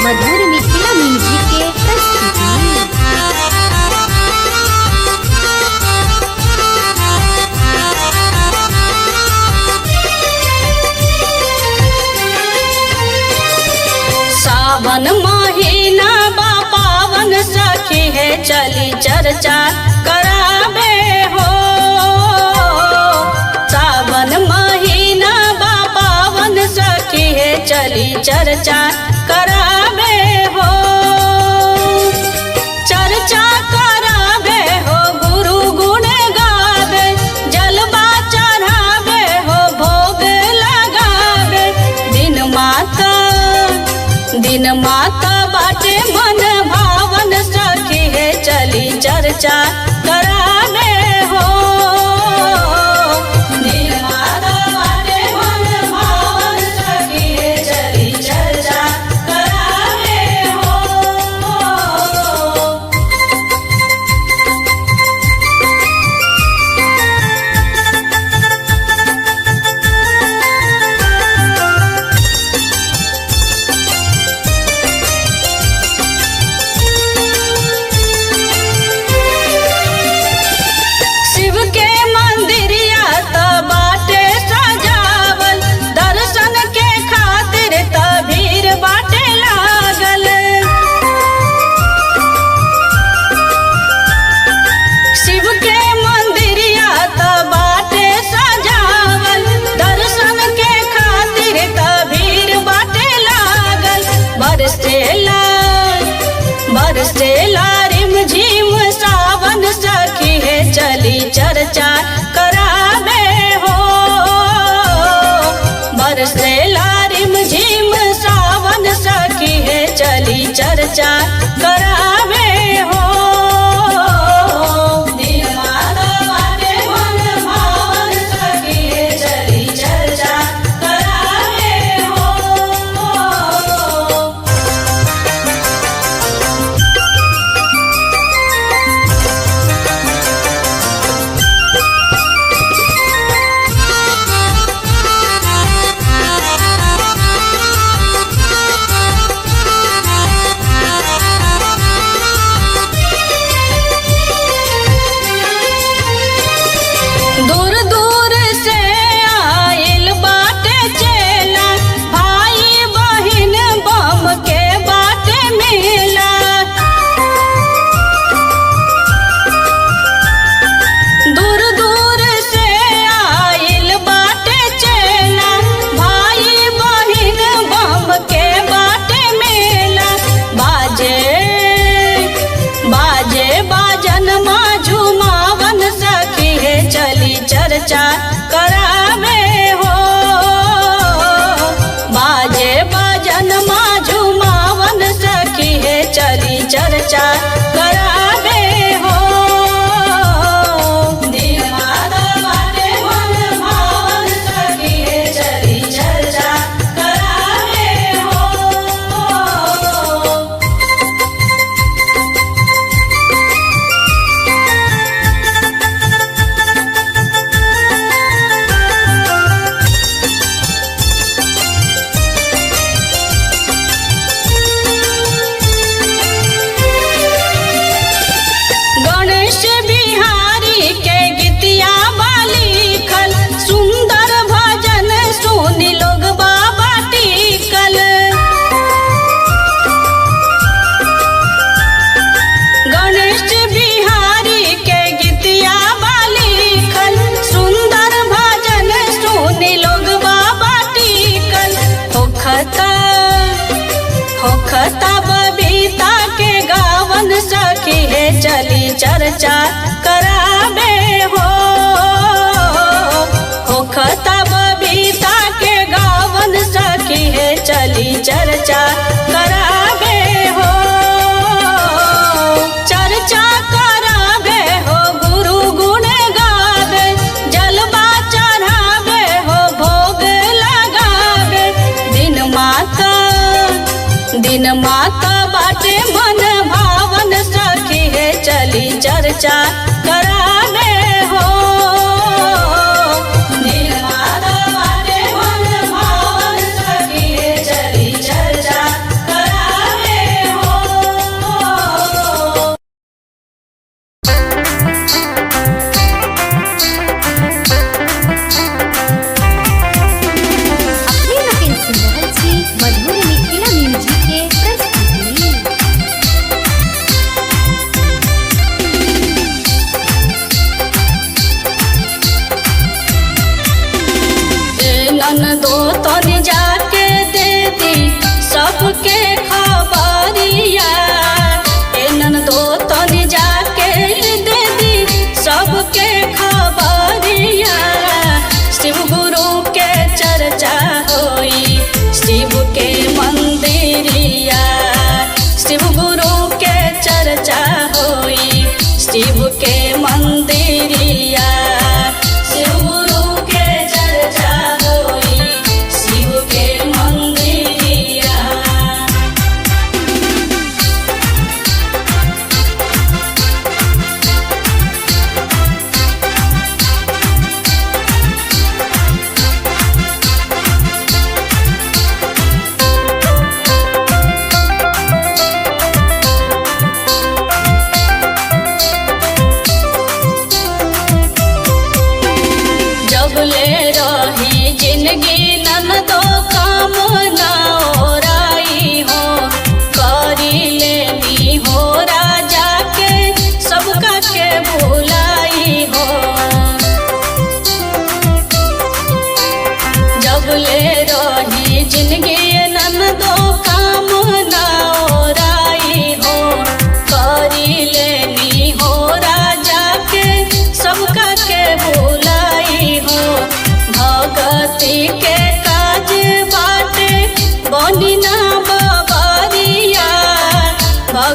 मधुर मिथिला म्यूजिक के प्रस्तुति। सावन महीना बा पावन सखी है चली चर्चा कराबे हो। सावन महीना बा पावन सखी है चली चर्चा कराबे हो। चर्चा कराबे हो गुरु गुण गावे, जलवा चढ़ावे हो भोग लगावे। दिन माता दिन माता बाटे मन भावन सखी है चली चर्चा कराबे हो। दिन माता बाटे मन भावन सखी है चली चर्चा कराबे हो। शिव के मंदिरिया त बाटे सजावल, दर्शन के खातिर त भीड़ बाटे लागल। शिव के मंदिरिया त बाटे सजावल, दर्शन के खातिर त भीड़ बाटे लागल। बरसेला बरसेला रिम झिम सावन सखी है चली चर्चा कराबे हो। बरसेला रिम झिम सावन सखी है चली चर्चा कराबे हो। दिन माता बाटे मन भावन सखी है चली चर्चा कराबे हो। दूर दूर से आइल बाटे चेला, भाई बहिन बम के बाटे मिला। दूर दूर से आइल बाटे चेला, भाई बहिन बम के बाटे मिला। बाजे बाजे बाजन झुमावन सखी है चली चर्चा करावे हो। बाजे बाजन झुमावन सखी है चली चर्चा करावे हो। दिन माता बाटे मन भावन सखी है चली चर्चा करावे हो। गणेश बिहारी के गीतिया लिखल, सुंदर भजन सुनि लोग बाबा टिकल। गणेश बिहारी के गीतिया लिखल, सुंदर भजन सुनि लोग बाबा टिकल। होखता होखता बबीता के गावन सखी है चली चर्चा कराबे हो। होखता बबीता के गावन सखी है चली चर्चा कराबे हो। चर्चा कराबे हो गुरु गुण गावे, जलवा चढ़ावे हो भोग लगावे। दिन माता दिन माता बाटे मन भावन सखी है चली चर्चा कराबे हो। दिन माता बाटे मन भावन सखी है चली चर्चा कराबे।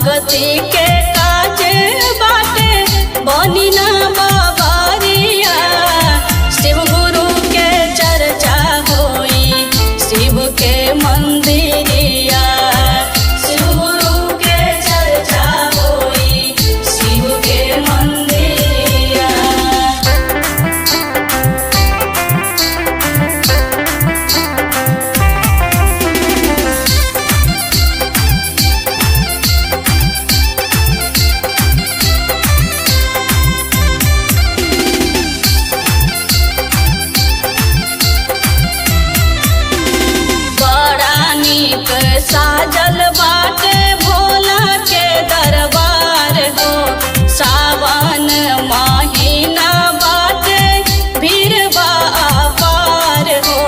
भगती के काज बाटे बनी ना बाबरिया। शिव गुरु के चर्चा होई शिव के मंदिरिया। शिव गुरु के चर्चा होई शिव के मंदिरिया। बड़ा नीक साजल बाटे भोला के दरबार हो। सावन महीना बाटे भीड़ बा अपार हो।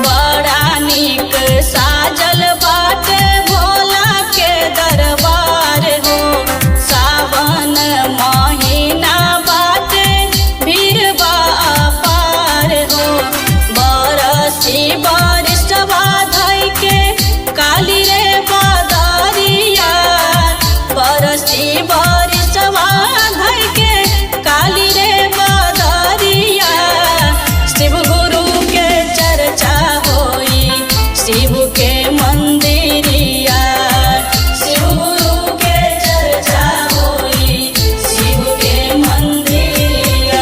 बड़ा नीक साजल बाटे भोला के दरबार हो। सावन महीना बाटे भीड़ बा अपार हो। बरसी बारिशवा धई के काली रे बदरिया। बरसी बारिशवा धई के काली रे बदरिया। शिव गुरु के चर्चा होई शिव के मंदिरिया। शिव गुरु के चर्चा होई शिव के मंदिरिया।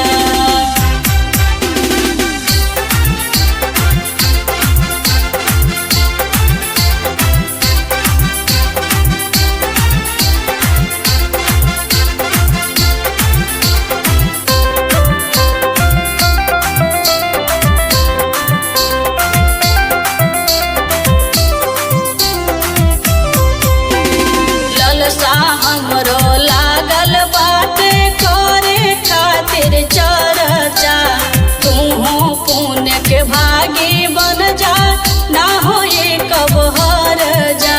ललसा हमरो लागल बाटे करे खातिर चर्चा। तूहू पुण्य के भागी बन जा ना होई कब हर जा।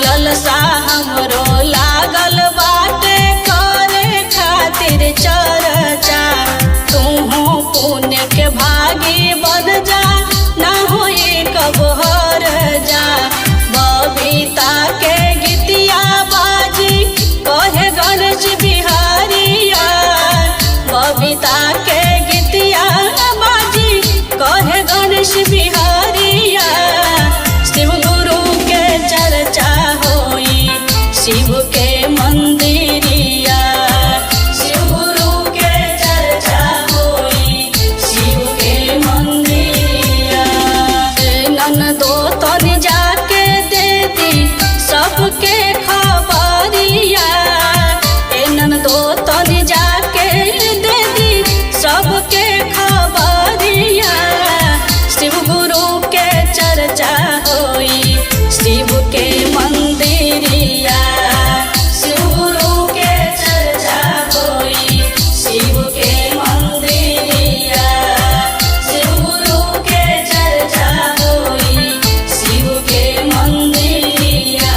ललसा हमरो लागल बाटे करे खातिर चर्चा। तूहू पुण्य के भागी बन जा ना होई कब हर जा। बबीता के गीतिया बाजी कहे गणेश बिहारिया। बबीता के गीतिया बाजी कहे गणेश बिहारिया। शिव गुरु के चर्चा होई शिव के मंदिरिया। शिव गुरु के चर्चा होई शिव के मंदिरिया। ननदो तनि जाके दे दी सबके खबरिया। ए ननदो तनि जाके दे दी सबके खबरिया। शिव गुरु के चर्चा होई शिव के मंदिरिया। शिव गुरु के चर्चा होई शिव के मंदिरिया। शिव गुरु के चर्चा होई शिव के मंदिरिया।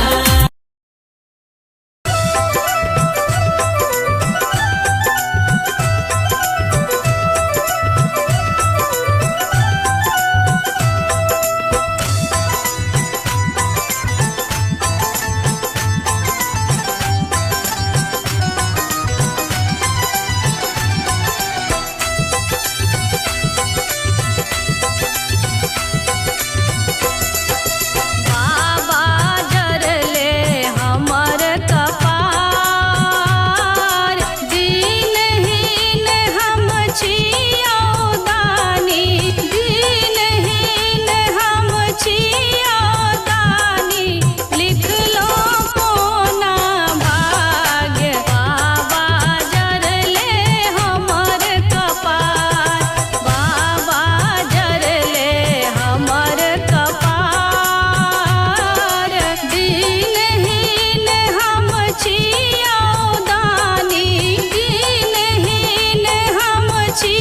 बाबा जरले हमर कपार दीनहीन हम छियौ दानी। दीनहीन हम छियौ दानी लिखलो कोना भाग्य। बाबा जरले हमर कपार। बाबा जरले हमर कपार दीनहीन हम छियौ दानी। दीनहीन हम छी।